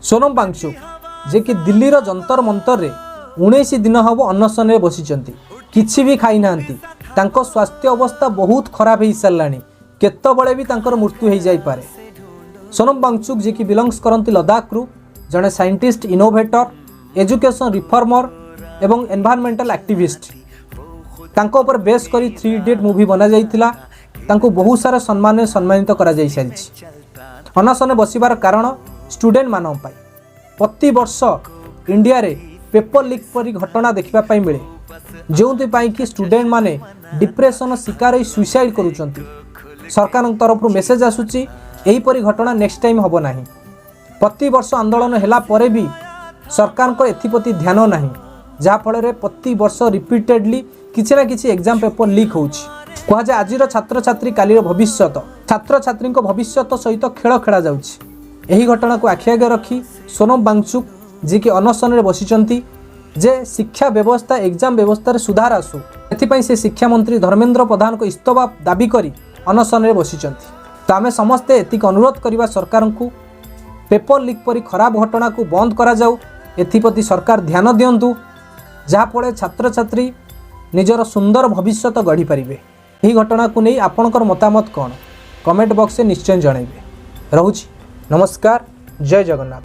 ସୋନମ ୱାଙ୍ଗଚୁକ୍, ଯିଏକି ଦିଲ୍ଲୀର ଯନ୍ତର ମନ୍ତରରେ 19 ଦିନ ହେବ ଅନଶନରେ ବସିଛନ୍ତି, କିଛି ବି ଖାଇନାହାନ୍ତି। ତାଙ୍କ ସ୍ୱାସ୍ଥ୍ୟ ଅବସ୍ଥା ବହୁତ ଖରାପ ହେଇସାରିଲାଣି, କେତେବେଳେ ବି ତାଙ୍କର ମୃତ୍ୟୁ ହେଇଯାଇପାରେ। ସୋନମ ୱାଙ୍ଗଚୁକ୍, ଯିଏକି ବିଲଙ୍ଗସ୍ କରନ୍ତି ଲଦାଖରୁ, ଜଣେ ସାଇଣ୍ଟିଷ୍ଟ, ଇନୋଭେଟର, ଏଜୁକେସନ୍ ରିଫର୍ମର ଏବଂ ଏନଭାରମେଣ୍ଟାଲ ଆକ୍ଟିଭିଷ୍ଟ। ତାଙ୍କ ଉପରେ ବେସ୍ କରି ଥ୍ରୀ ଇଡ଼ିଏଟ୍ ମୁଭି ବନାଯାଇଥିଲା। ତାଙ୍କୁ ବହୁତ ସାରା ସମ୍ମାନରେ ସମ୍ମାନିତ କରାଯାଇସାରିଛି। ଅନଶନରେ ବସିବାର କାରଣ ଷ୍ଟୁଡେଣ୍ଟମାନଙ୍କ ପାଇଁ। ପ୍ରତିବର୍ଷ ଇଣ୍ଡିଆରେ ପେପର ଲିକ୍ ପରି ଘଟଣା ଦେଖିବା ପାଇଁ ମିଳେ, ଯେଉଁଥିପାଇଁ କି ଷ୍ଟୁଡେଣ୍ଟମାନେ ଡିପ୍ରେସନ ଶିକାର ହୋଇ ସୁଇସାଇଡ଼ କରୁଛନ୍ତି। ସରକାରଙ୍କ ତରଫରୁ ମେସେଜ ଆସୁଛି, ଏହିପରି ଘଟଣା ନେକ୍ସଟ ଟାଇମ୍ ହେବ ନାହିଁ। ପ୍ରତିବର୍ଷ ଆନ୍ଦୋଳନ ହେଲା ପରେ ବି ସରକାରଙ୍କର ଏଥିପ୍ରତି ଧ୍ୟାନ ନାହିଁ, ଯାହାଫଳରେ ପ୍ରତିବର୍ଷ ରିପିଟେଡ଼ଲି କିଛି ନା କିଛି ଏକ୍ଜାମ୍ ପେପର ଲିକ୍ ହେଉଛି। କୁହାଯାଏ, ଆଜିର ଛାତ୍ରଛାତ୍ରୀ କାଲିର ଭବିଷ୍ୟତ। ଛାତ୍ରଛାତ୍ରୀଙ୍କ ଭବିଷ୍ୟତ ସହିତ ଖେଳ ଖେଳାଯାଉଛି। ଏହି ଘଟଣାକୁ ଆଖି ଆଗରେ ରଖି ସୋନମ ୱାଙ୍ଗଚୁକ୍, ଯିଏକି ଅନଶନରେ ବସିଛନ୍ତି ଯେ ଶିକ୍ଷା ବ୍ୟବସ୍ଥା, ଏକ୍ଜାମ୍ ବ୍ୟବସ୍ଥାରେ ସୁଧାର ଆସୁ, ଏଥିପାଇଁ ସେ ଶିକ୍ଷାମନ୍ତ୍ରୀ ଧର୍ମେନ୍ଦ୍ର ପ୍ରଧାନଙ୍କ ଇସ୍ତଫା ଦାବି କରି ଅନଶନରେ ବସିଛନ୍ତି। ତ ଆମେ ସମସ୍ତେ ଏତିକି ଅନୁରୋଧ କରିବା ସରକାରଙ୍କୁ, ପେପର ଲିକ୍ ପରି ଖରାପ ଘଟଣାକୁ ବନ୍ଦ କରାଯାଉ। ଏଥିପ୍ରତି ସରକାର ଧ୍ୟାନ ଦିଅନ୍ତୁ, ଯାହାଫଳରେ ଛାତ୍ରଛାତ୍ରୀ ନିଜର ସୁନ୍ଦର ଭବିଷ୍ୟତ ଗଢ଼ିପାରିବେ। ଏହି ଘଟଣାକୁ ନେଇ ଆପଣଙ୍କର ମତାମତ କ'ଣ, କମେଣ୍ଟ ବକ୍ସରେ ନିଶ୍ଚୟ ଜଣାଇବେ। ରହୁଛି, ନମସ୍କାର, ଜୟ ଜଗନ୍ନାଥ।